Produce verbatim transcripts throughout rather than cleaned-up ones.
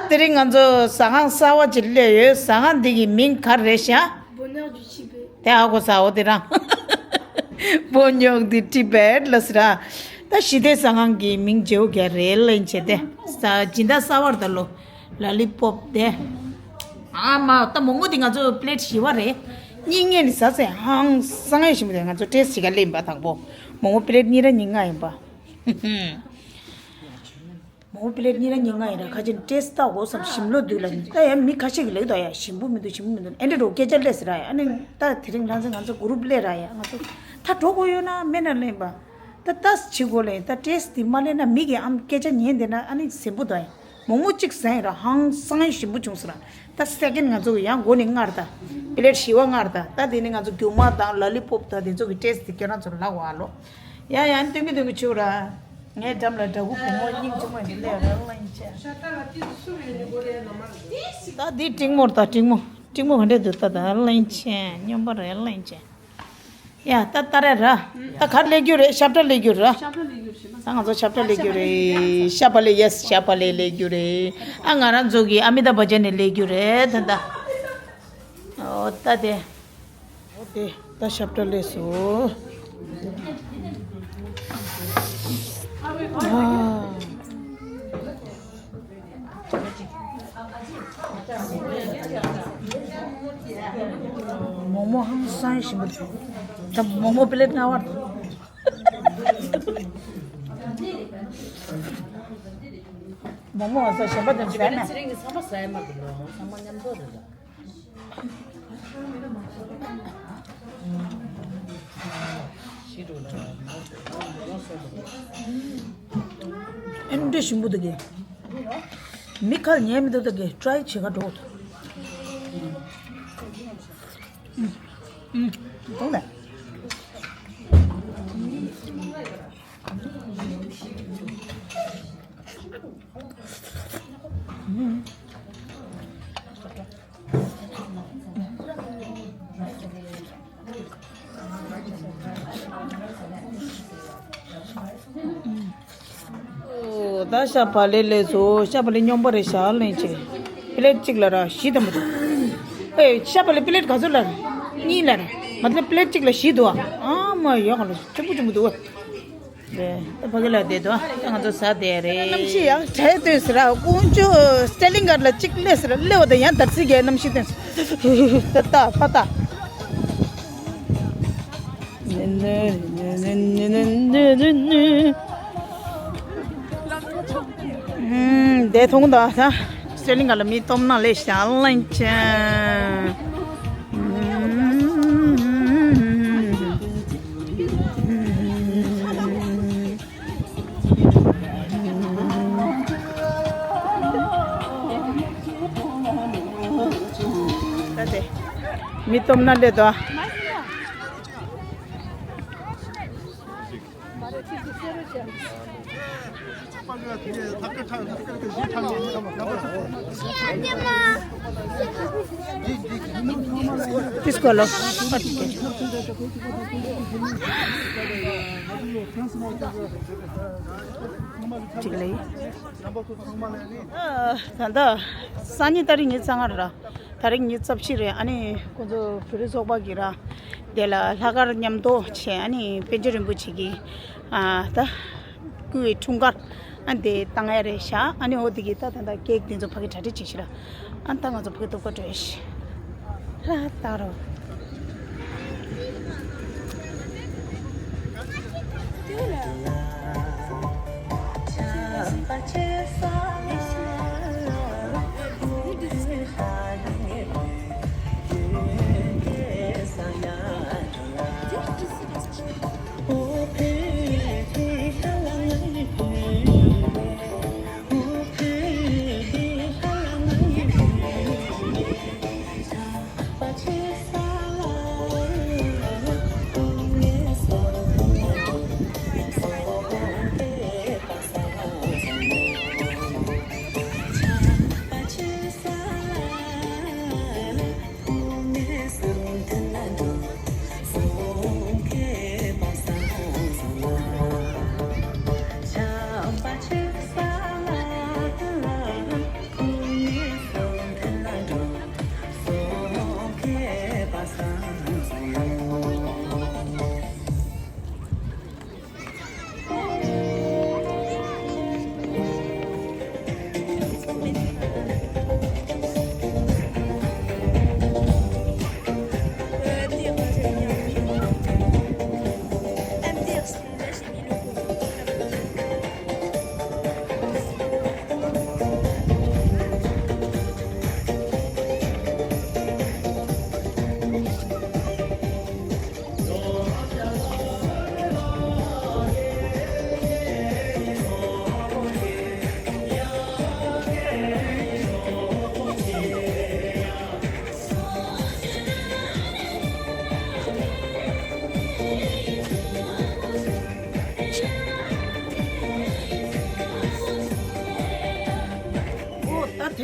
དེ་རིང་ང་ཚོ་ཟ་ཁང་གསར་བ་ཅིག་སླེབས་ཡོད། ཟ་ཁང་འདི་གི་མིང་ག་རེ་རེད་ཤག Bonheur du Tibet. དེ་ཧ་གོ་ས་འོ་དེ་རང་། Bonheur du Tibet ལ་ཟེར་ར། ད་ཞི་བདེ་ཟ་ཁང་གི་མིང་བརྗེ་བོ་ག་རེ་ལེན་བྱས་ཏེ། ས་སྦྱིན་བདག་གསར་བ་རེད་ད་ལོ། ལ་ལི་པོབ་དེ། ཨ་མ་ད་མོག་མོག་དེ་ང་ཚོ་པི་ལེཊ་བཞི་པ་རེད། གཉིས་ངས་ནི་ཟ་ཚེ་ཧང་སང་ཡ་ཞིམ་པོ་དེ། ང་ཚོ་ཊེ་སི་ཊི་བྱེད་ག་སླེབས་ཡིན་པ་དང་པོ། མོག་མོག་པི་ལེཊ་གཉིས་ར་ཉིན་ལྔ་ཡིན་པ། མོག་པི་ལེཊ་གཉིས་ར་ཉིན་ལྔ་ཡིན་ར། ཁ་ཅིག་ཊེ་སི་ཊི་ལྟ་དགོས་བསམ། ཞིམ་ལོ་འདུག་ལ། ད་ཡང་མི་ཁ་ཤས་ཀྱིས་ལབ་འདུག་ཡ། ཞིམ་པོ་མི་འདུག་ཞིམ་པོ་མི་འདུག་ཨེ་འདྲ་འགྲོ་སྐད་ཆ་སླེབས་ཟེར་ར་ཡ། ཨ་ནི་ད་དེ་རིང་ལྷ་མཚན་ང་ཚོ་གུ་རུབ་སླེབས་ར་ཡ། ང་ཚོ་ད་འགྲོ་དགོས་ཡོད་ན་མེད་ན་ལེན་པ། ད་ལྟ་བྱེད་དགོས་ལེ། ད་ཊེ་སི་ཊི་དེ་མ་ལེན་ན་མི་གིས་ཨམ་སྐད་ཆ་ཉན་བསྡད་ན་ཨ་ནི་ཟིན་པོ་འདུག་ཡ། མོག་མོག་གཅིག་ཟ་ཡིན་ར་ཧང་སང་ཞིམ་པོ་བྱུང་ཟེར་ར། ད་སེ་ཀེན་ང་ཚོ་གི་ཡང་མགོ་ནས་སྔར་ད། པི་ལེཊ་བཞི་པ་སྔར་ད། ད་དེ་ནི་ང་ཚོ་རྒྱུ་མ་དང་ལ་ལི་པོབ་ད་དེ་ཚོ་གི་ཊེ་སི་ཊི་དེ་ཁྱེད་རང་ཚོར་ལབ་པ་ཨ་ལོ། ཡ་ཡ་སྟོན་གི་སྟོན་གི་བྱུང་ར། ངའི་འགྲམ་ལ་དགྲ་བོ་བུ་མོ་སྙིང་རྗེ་མོ་ཡིན་ལེ་ར་ལ་ཡིན་ཆེ། ད་འདི་ཏྲིང་མོ་རེད། ད་ཏྲིང་མོ། ཏྲིང་མོ་ག་འདྲས་འདུག་ད་ད་ལ་ཡིན་ཆེ། སྨྱོན་པ་རེད་ལ་ཡིན་ཆེ། ཡ་ད་ད་རེད་ར། ད་ག་རེ་ལས་རྒྱུ་རེད། ཤབ་ཏྲ་ལས་རྒྱུ་རེད། ཤབ་ཏྲ་ལས་རྒྱུ་རེད། ད་ང་ཚོ་ཤབ་ཏྲ་ལས་རྒྱུ་རེད། ཤབ་པ་ལས། ཡེ་སི། ཤབ་པ་ལས་ལས་རྒྱུ་རེད། ཨ་ང་རང་ཚོ་གི་ཨ་མི་ཏཱབ་བྷ་ཅན་ནས་ལས་རྒྱུ་རེད་ད་ད། ཨོ་ད་དེ། ཨོ་དེ་ད་ཤབ་ཏྲ་ལས་སོ། ཨ། མོག་མོག་ཧང་སང་ཞིམ་པོ་བྱུང་། ད་མོག་མོག་པི་ལེཊ་ལྔ་པ། མོག་མོག་ཧང་སང་གཞན་པ་དང་བྱས་ན། ཚེ་རིང་གི་ཚང་མ་ཟ་ཡ་མ་གི་ལོ། ཚང་མ་མཉམ་དུ་རེད་ལ། ཨེ་འདྲ་ཞིམ་པོ་འདུག་གི། མི་ཁ་ཉན་མི་འདུག་ད་གི། ཊ་རའི་བྱེད་ག་འགྲོ། ཨུམ། ཨུམ། འདུག་ལ། ཨོ། ད་ཤབ་པ་ལས་ལས་སོ། ཤབ་པ་ལས་སྨྱོན་པ་རེད་ཤག་ལེན་ཆེ། པི་ལེཊ་གཅིག་ལ་ར་བཞི་དང་པོ་འདུག་ཨེ་ཤབ་པ་ལས་པི་ལེཊ་ག་ཚོད་ལ་ར། གཉིས་ལ་ར། མ་ཏ་ལབ་པི་ལེཊ་གཅིག་ལ་བཞི་འདུག་ཨ་མ་ཡག་ལ་ཆེན་པོ་ཆེན་པོ་འདུག་རེད། ད་ཕ་གི་ལ་བསྡད་དོ། ད་ང་ཚོ་ཟ་བསྡད་རེད། གནམ་གཤིས་ཡང་བྲལ་སྟོན་ཟེར་ར། དཀོན་མཆོག་སི་ཊེ་ལིང་གར་ལ་གཅིག་སླེབས་ཟེར་ར། སླེབས་པ་དང་ཡང་འདར་སིག་གི་གནམ་གཤིས་སྟོན་ཟེར། ད་ལྟ་ཕ་ལྟ། ཨུམ། དེ་མཐོང་ད་ད། སི་ཊེ་ལིང་གར་ལ་མི་སྟོབས་ན་ལས་ཤ་ལན་ཅན། ད་དེ། མི་སྟོབས་ན་ལས་དོ། ཏིས་ཀོ་ལོ། ཅིག་ལེ། ད་ལྟ་སང་ཉིན་ཏ་རིག་ཉི་ཤུ་རྩ་ལྔ་རེད་ར། ཏ་རིག་ཉི་ཤུ་རྩ་བཞི་རེད། ཨ་ནི་ཁོང་ཚོ་བོད་རིགས་ཚོགས་པ་གིས་ར། དེ་ལ་ལྷག་དཀར་མཉམ་དུ་བྱས། ཨ་ནི་པཎ་ཆེན་རིན་པོ་ཆེ་གི་ཨ་ད་སྐུའི་འཁྲུངས་སྐར་ཨ་དེ་བཏང་ཡ་རེད་ཤག་ཨ་ནི་འོ་དེ་གི་ད་ད་ད་ཀེག་དེ་ཚོ་ཕ་གི་གྲ་སྒྲིག་བྱེད་ཤི་ར། ཨ་ད་ང་ཚོ་ཕ་གི་ཐུག་པ་འགྲོ་ཡ་ཤི་ར། ད་རོ།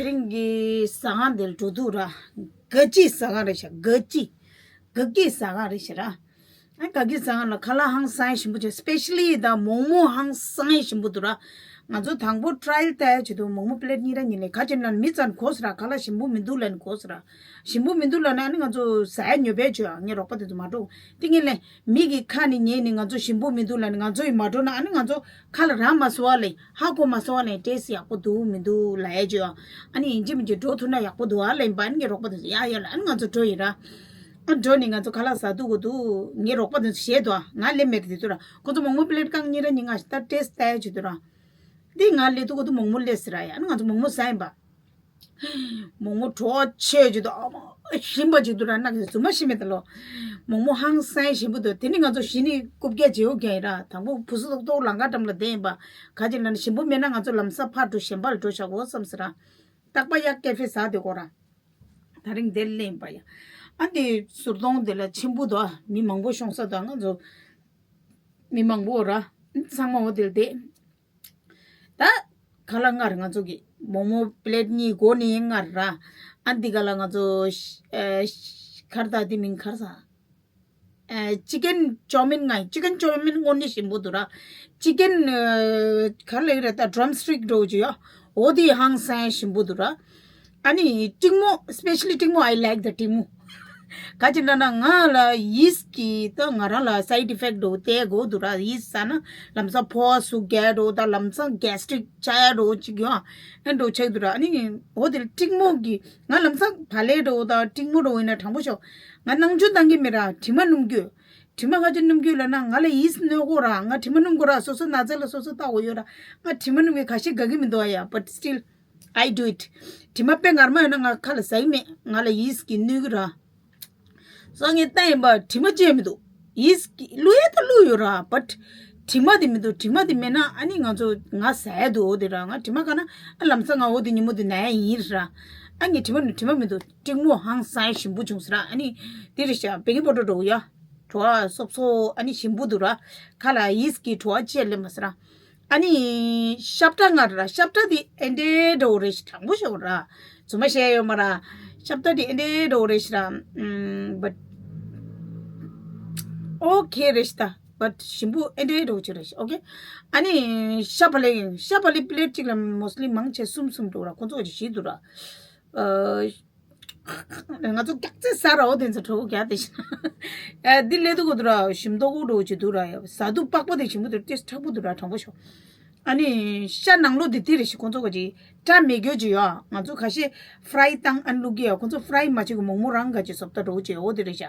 རིང་གི་ཟ་ཁང་དེར་འགྲོ་དུས་ར། དགའ་སྐྱིད་ཟ་ཁང་རེད་ཤག་དགའ་སྐྱིད། དགའ་སྐྱིད་ཟ་ཁང་རེད་ཤག་ར། ཨ་དགའ་སྐྱིད་ཟ་ཁང་ལ་ཁ་ལག་ཧང་སང་ཞིམ་པོ་བྱུང་། སི་པེ་ཤལ་ལི་ད་མོག་མོག་ཧང་སང་ཞིམ་པོ་འདུག་ར། ང་ཚོ་དང་པོ་ཊ་རའི་ཡལ་བལྟ་ཡ་བྱེད་དུས་མོག་མོག་པི་ལེཊ་གཉིས་ར་གཉིས་ལེན། ག་ཅི་ལབ་ན་མི་ཙམ་གོ་སོང་ར། ཁ་ལག་ཞིམ་པོ་མི་འདུག་ལབ་ནས་གོ་སོང་ར། ཞིམ་པོ་མི་འདུག་ལབ་ན་ཨ་ནི་ང་ཚོ་ཟ་ཡ་ཉོ་བས་བྱོས་ཨ། ངའི་རོགས་པ་དེ་ཚོ་མ་འགྲོ། དེ་ངས་ལབ། མི་གི་ཁ་ནས་ཉན་ནས་ང་ཚོ་ཞིམ་པོ་མི་འདུག་ལབ་ནས་ང་ཚོ་ཡིས་མ་འགྲོ་ན་ཨ་ནི་ང་ཚོ་ཁ་ལ་རག་མ་སོང་བ་ལས། ཧ་གོ་མ་སོང་བ་ལས་ཊེ་སི་ཊི་ཡག་པོ་འདུག་མི་འདུག་ལབ་ཡ་བྱོས་ཨ། ཨ་ནི་ཡིན་གཅིག་མིན་གཅིག་འགྲོ་ཐུབ་ན་ཡག་པོ་འདུག་ཨ་ལབ་ཡིན་པ། ཨ་ནི་ངའི་རོགས་པ་དེ་ཚོ་ཡ་ཡ་ལ་ཨ་ནི་ང་ཚོ་འགྲོ་ཡིན་ར། ཨ་འགྲོ་ནས་ང་ཚོ་ཁ་ལག་ཟ་འདུག་གོ་འདུག་ངའི་རོགས་པ་དེ་ཚོ་བཤད་འདུག་ཨ། ང་སླེབས་མེད་དེ་དུས་ར། ཁོ་ཚོ་མོག་མོག་པི་ལེཊ་རྐང་གཉིས་ར་གཉིས་ང་ད་ཊེ་སི་ཊི་བལྟ་ཡ་བྱེད་དུས་ར། འདི་ང་སླེབས་དུས་གོ་འདུག་མོག་མོག་སླེབས་ཟེར་ར་ཡ། ཨ་ནི་ང་ཚོ་མོག་མོག་ཟ་ཡིན་པ། མོག་མོག་བྲོ་བ་ཆེ་བྱེད་དུས་ཨ་མ་ཞིམ་པ་བྱེད་དུས་ར། ནག་གི་རྫུན་མ་ཤི་མེད་ད་ལོ། མོག་མོག་ཧང་སང་ཞིམ་པོ་འདུག་དེ་ནི་ང་ཚོ་གཞི་ནས་རྐུབ་བཀྱག་བརྗེ་བོ་བཀྱག་ཡིན་ར། དང་པོ་བུ་སུ་ཏོག་ཏོག་ལམ་ཁ་འགྲམ་ལ་བསྡད་ཡིན་པ། ག་ཅི་ལབ་ན་ཞིམ་པོ་མེད་ན་ང་ཚོ་ལམ་སང་ཕར་འགྲོ་གཞན་པ་ལ་འགྲོ་བཞག་གོ་བསམ་ཟེར་ར། རྟག་པར་ཡར་ཀེ་ཧྥེ་ཟ་བསྡད་ཀྱི་ཡོད་ར། དེ་རིང་འདིར་སླེབས་ཡིན་པ་ཡ། ཨ་འདི་ཟུར་གདོང་འདི་ལ་ཆེན་པོ་འདུག་ཨ། མི་མང་པོ་ཤོང་ས་འདུག་ཨ། ང་ཚོ་མི་མང་པོ་ར། ཚང་མ་འོ་དེར་བསྡད། ད་ཁ་ལག་སྔར་ང་ཚོ་གི་མོག་མོག་པི་ལེཊ་གཉིས་གོ་ནས་སྔར་ར། ཨ་འདི་ག་ལ་ང་ཚོ་ཨ་ག་རེ་ད་འདི་མིང་ག་རེ་ཟ། ཨ་ཅི་ཀེན་ཅའོ་མིན། ང་ཅི་ཀེན་ཅའོ་མིན་དངོས་གནས་ཞིམ་པོ་འདུག་ར། ཅི་ཀེན་ཨ་ག་རེ་ལབ་ཀྱི་རེད་ད། ཌྲམ་སི་ཊིག་འདྲ་བོ་ཅིག་ཡོད། འོ་དེ་ཧང་སང་ཞིམ་པོ་འདུག་ར། ཨ་ནི་ཏིང་མོ། སི་པེ་ཤལ་ལི་ཏིང་མོ། I like the ཏིང་མོ། ག་ཅི་ལབ་ན་ང་ལ་ཡིས་ཀྱི་ད་ང་རང་ལ་སའིཌ་ཨི་ཕེག་འདྲ་བོ་དེ་གོ་འདུག་ར། ཡིས་ཟ་ན་ལམ་སང་ཕོ་བ་ཟུག་རྒྱག་འདྲ་བོ་དང་ལམ་སང་གེ་སི་ཊིག་ཆགས་ཡ་འདྲ་བོ་ཅིག་ཡོད་ཨ། འདྲ་བོ་ཆགས་འདུག་ར། ཨ་ནི་འོ་དེ་ཏིང་མོ་གི་ང་ལམ་སང་བག་ལེབ་འདྲ་བོ་དང་ཏིང་མོ་འདྲ་བོ་ཡིན་ན་དྲང་པོ་ཤོད། ང་སྣང་ཆུང་བཏང་གི་མེད་ར། དྲི་མ་སྣོམ་རྒྱུ། དྲི་མ་ག་ཅི་སྣོམ་རྒྱུ་ལབ་ན་ང་ལ་ཡིས་སྣོམ་དགོས་ར། ང་དྲི་མ་སྣོམ་དགོས་ར། སོ་སོ་ན་ཚ་ལ་སོ་སོ་བལྟ་དགོས་ཡོད་ར། ང་དྲི་མ་སྣོམ་གི་ཁ་ཤས་དགའ་གི་མི་འདུག་ཨ་ཡ། But still I do it. དྲི་མ་དཔེ་ངར་མ་ཡོད་ན་ང་ཁ་ལ་ཟ་གི་མེད། ང་ལ་ཡིས་ཀྱིས་གནོད་གི་ར། སང་ངས་བལྟས་ཡིན་པ་དྲི་མ་ཅི་ཡང་མི་འདུག་ཡིས་ཀྱིས་བླུགས་ཡ་ད་བླུགས་ཡོད་ར། But དྲི་མ་དེ་མི་འདུག་དྲི་མ་དེ་མེད་ན་ཨ་ནི་ང་ཚོ་ང་ཟ་ཡ་འདུག་འོ་དེ་ར། ང་དྲི་མ་ག་ན་ཨ་ལམ་སང་ང་འོ་དེ་ཉིན་མོ་དེ་ན་ཡ་ཡིན་ར། ཨ་ངས་དྲི་མ་ནི་དྲི་མ་མི་འདུག་ཏིང་མོ་ཧང་སང་ཞིམ་པོ་བྱུང་ཟེར་ར། ཨ་ནི་དེ་རེད་ཤག་བེ་ཀིང་པའུ་ཌར་འདྲ་བོ་ཡ། བྲོ་བ་སོབ་སོབ་ཨ་ནི་ཞིམ་པོ་འདུག་ར། ཁ་ལ་ཡིས་ཀྱི་བྲོ་བ་ཅི་ཡང་སླེབས་མ་ཟེར་ར། ཨ་ནི་ཤ་བཀྲ་ང་ར། ཤ་བཀྲ་དེ་ཨེ་འདྲའི་འདྲ་བོ་རེད་ཤག་དྲང་པོ་ཤོད་ར། རྫུན་མ་བཤད་ཡོད་མ་ར། ཤ་བཀྲ་དེ་ཨེ་འདྲའི་འདྲ་བོ་རེད་ཤག་ར། ཨམ། But okay རེད་ཤག་ད། But ཞིམ་པོ་ཨེ་འདྲའི་འདྲ་བོ་ཅིག་རེད་ཤག Okay. ཨ་ནི་ཤ་བག་ལེབ། ཤ་བག་ལེབ་པི་ལེཊ་གཅིག་ལ་མོ་སི་ལི་མང་ཆེ་གསུམ་གསུམ་འདྲ་བོ་ར། ཁོ་ཚོ་གི་བཞི་འདུག་ར། ཨ། ང་ཚོ་སྐྱག་རྫས་ཟ་ར་འོ་དེ་ཚོ་གྲོགས་རྒྱག་དེ་ཤི། ཨ་འདི་ལས་དུ་གོ་དུ་ར་ཞིམ་མདོག་གོ་འགྲོ་ཅི་དུ་ར་ཡ། ཟ་དུ་པགས་པ་དེ་ཞིམ་པོ་དུ་ཏེ་ཁྲག་པོ་དུ་ར་དྲང་པོ་ཤོ། ཨ་ནི་ཤ་ནང་ལོ་དེ་དེ་རེ་ཞིག་ཁོང་ཚོ་ག་ཅི་སྐྲ་མེད་རྒྱུ་ཅི་ཡོ། ང་ཚོ་ཁ་ཤས་ཕ་རའི་བཏང་ཨན་ལུག་གི་ཡ། ཁོང་ཚོ་ཕ་རའི་མ་བྱེད་གི་མོག་མོག་རང་ག་ཅི་སོབ་ད་འགྲོ་ཅི་འོ་དེ་རེ་ཤ།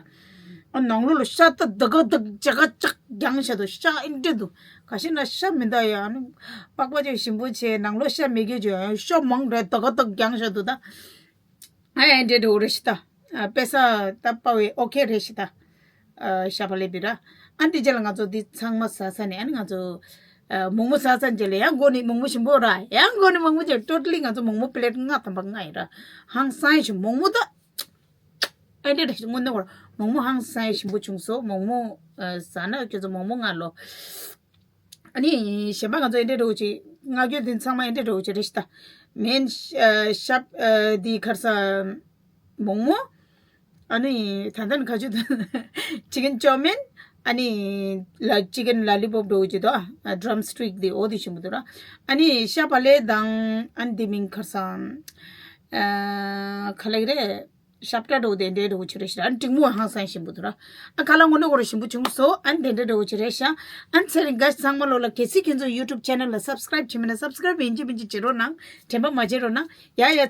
ཨ་ནང་ལོ་ལ་ཤ་ད་དག་དག་ཇ་ག་ཅག་རྒྱང་ཤ་དུ་ཤ་ཨིན་དྲེ་དུ། ཁ་ཤས་ན་ཤ་མི་འདའ་ཡ། ཨ་ནི་པགས་པ་ཅི་ཞིམ་པོ་ཆེ་ནང་ལོ་ཤ་མེད་རྒྱུ་ཅི་ཡོ། ཤ་མང་དྲེ་དག་དག་རྒྱང་ཤ་དུ་ད། ཨ་ཨེ་འདྲེ་འགྲོ་རེ་ཤི་ད། ཨ་པེ་ས་ད་པ་བའི་ཨོ་ཁེ་རེ་ཤི་ད། ཨ་ཤ་བག་ལེབ་བི་ར། ཨ་འདི་རྗེས་ལ་ང་ཚོ་འདི་ཚང་མ་ཟ་ས་ནས་ཨ་ནི་ང་ཚོ་ཨ་མོག་མོག་ཟ་ས་རྗེས་ལ་ཡང་མགོ་ནི་མོག་མོག་ཞིམ་པོ་ར། ཡང་མགོ་ནི་མོག་མོག་ཅིག་ཊོ་ཊ་ལི་ང་ཚོ་མོག་མོག་པི་ལེཊ་ལྔ་ཐམ་པ་ལྔ་ཡིན་ར། ཧང་སང་ཞིམ་མོག་མོག་ད། ཨེ་འདྲེ་རེ་ཤི་དངོས་གནས་བར་མོག་མོག་ཧང་སང་ཞིམ་པོ་བྱུང་སོ། མོག་མོག་ཨ་ཟ་ན་ཁྱོད་ཚོ་མོག་མོག་ང་ལོ། ཨ་ནི་གཞན་པ་ང་ཚོ་ཨེ་འདྲའི་འདྲ་བོ་ཅིག་མངགས་རྒྱུ་དེ་ཚང་མ་ཨེ་འདྲའི་འདྲ་བོ་ཅིག་རེད་ཤི་ད། མེན་ཤ་ཤ་འདི་ཁར་ས་མོག་མོག་ཨ་ནི་ད་ལྟ་ནི་ཁ་ཆུ་དང་ཅི་ཀེན་ཅའོ་མིན། ཨ་ནི་ལ་ཅི་ཀེན་ལ་ལི་པོབ་འདྲ་བོ་ཅིག་དོ། ཌྲམ་སི་ཊིག་དེ་འོ་དེ་ཞིམ་པོ་འདུག་ར། ཨ་ནི་ཤ་བག་ལེབ་དང་ཨ་ནི་དེ་མིན་ཁར་ས་ཨ་ག་ལེགས་རེད། ཤ་བཀྲ་འདྲ་བོ་དེ་འདྲའི་འདྲ་བོ་ཅིག་རེད་ཤག་ཨ་ནི་ཏིང་མོ་ཧང་སང་ཞིམ་པོ་འདུག་ར། ཨ་ཁ་ལག་དངོས་གནས་ཁོ་རང་ཞིམ་པོ་བྱུང་སོ། ཨ་ནི་དེ་འདྲའི་འདྲ་བོ་ཅིག་རེད་ཤག་ཨ་ནི་ཚེ་རིང་དགའ་ཚང་མ་ལོ་ལ་གལ་སྲིད་ཁྱེད་ཚོ་ཡུ་ཊུབ་ཆེ་ནལ་ལ་སབ་སི་ཀ་རའིབ་བྱེད་མེད་ན་སབ་སི་ཀ་རའིབ་ཡིན་གཅིག་མིན་གཅིག་བྱེད་རོགས་གནང་། དྲན་པ་མ་བརྗེད་རོགས་གནང་། ཡ་ཡ་ཚེ།